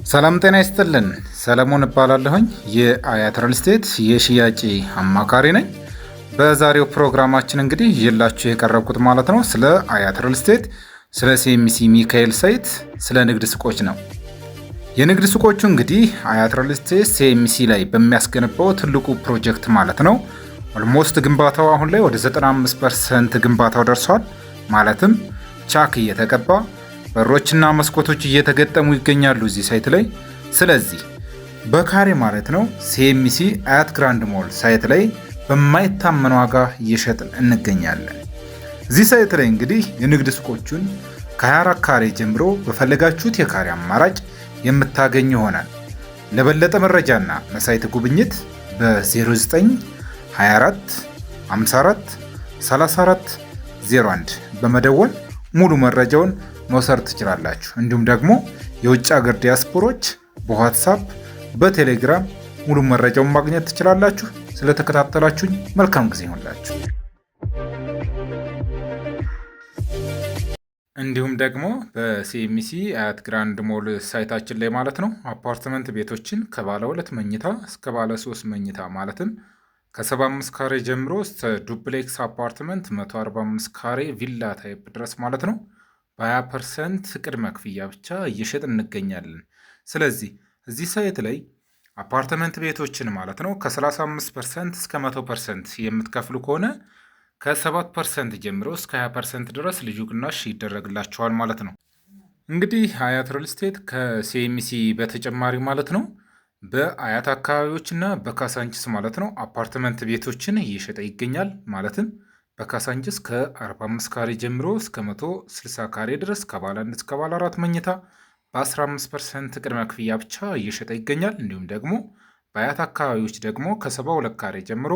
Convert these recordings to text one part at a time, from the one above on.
ሰላም ጤና ይስጥልን። ሰለሞን እባላለሁኝ፣ የአያት ሪል ስቴት የሽያጭ አማካሪ ነኝ። በዛሬው ፕሮግራማችን እንግዲህ ይዤላችሁ የቀረብኩት ማለት ነው ስለ አያት ሪል ስቴት፣ ስለ ሲኤምሲ ሚካኤል site፣ ስለ ንግድ ሱቆች ነው። የንግድ ሱቆቹ እንግዲህ አያት ሪል ስቴት ሲኤምሲ ላይ በሚያስገነባው ትልቁ ፕሮጀክት ማለት ነው፣ almost ግንባታው አሁን ላይ ወደ 95% ግንባታው ደርሷል። ማለትም ቻክ እየተቀባ፣ በሮችና መስኮቶች እየተገጠሙ ይገኛሉ እዚህ site ላይ። ስለዚህ በካሬ ማለት ነው ሲኤምሲ አያት ግራንድ ሞል site ላይ በማይታመን ዋጋ እየሸጥን እንገኛለን። እዚህ site ላይ እንግዲህ የንግድ ሱቆቹን ከ24 ካሬ ጀምሮ በፈለጋችሁት የካሬ አማራጭ የምታገኙ ይሆናል። ለበለጠ መረጃና ለ site ጉብኝት በ0924 54 34 01 በመደወል ሙሉ መረጃውን መውሰድ ትችላላችሁ። እንዲሁም ደግሞ የውጭ ሀገር ዲያስፖሮች በዋትሳፕ፣ በቴሌግራም ሙሉ መረጃውን ማግኘት ትችላላችሁ። ስለተከታተላችሁኝ መልካም ጊዜ ይሁንላችሁ። እንዲሁም ደግሞ በሲኤምሲ አያት ግራንድ ሞል site ኣችን ላይ ማለት ነው አፓርትመንት ቤቶችን ከባለ 2 መኝታ እስከ ባለ 3 መኝታ፣ ማለትም ከ75 ካሬ ጀምሮ እስከ duplex አፓርትመንት 145 ካሬ ቪላ type ድረስ ማለት ነው በ20% ቅድመ ክፍያ ብቻ እየሸጥን እንገኛለን። ስለዚህ እዚህ site ላይ አፓርትመንት ቤቶችን ማለት ነው ከ35% እስከ 100% የምትከፍሉ ከሆነ ከ7% ጀምሮ እስከ 20% ድረስ ልዩ ቅናሽ ይደረግላችኋል ማለት ነው። እንግዲህ አያት ሪል ስቴት ከሲኤምሲ በተጨማሪ ማለት ነው በአያት አካባቢዎች እና በካሳንችስ ማለት ነው አፓርትመንት ቤቶችን እየሸጠ ይገኛል። ማለትም በካሳንችስ ከ45 ካሬ ጀምሮ እስከ 160 ካሬ ድረስ ከባለ 1 እስከ ባለ 4 መኝታ በ15% ቅድመ ክፍያ ብቻ እየሸጠ ይገኛል። እንዲሁም ደግሞ በአያት አካባቢዎች ደግሞ ከ72 ካሬ ጀምሮ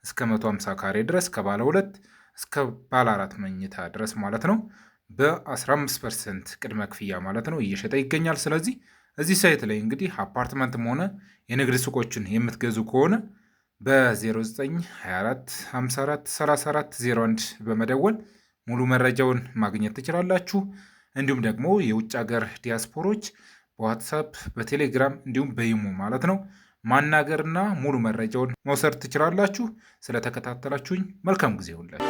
እስከ 150 ካሬ ድረስ ከባለ 2 እስከ ባለ 4 መኝታ ድረስ ማለት ነው በ15% ቅድመ ክፍያ ማለት ነው እየሸጠ ይገኛል። ስለዚህ እዚህ site ላይ እንግዲህ አፓርትመንትም ሆነ የንግድ ሱቆችን የምትገዙ ከሆነ በ0924 54 34 01 በመደወል ሙሉ መረጃውን ማግኘት ትችላላችሁ። እንዲሁም ደግሞ የውጭ ሀገር ዲያስፖሮች በዋትሳፕ፣ በቴሌግራም እንዲሁም በኢሞ ማለት ነው ማናገርና ሙሉ መረጃውን መውሰድ ትችላላችሁ። ስለተከታተላችሁኝ መልካም ጊዜ ይሁንላችሁ።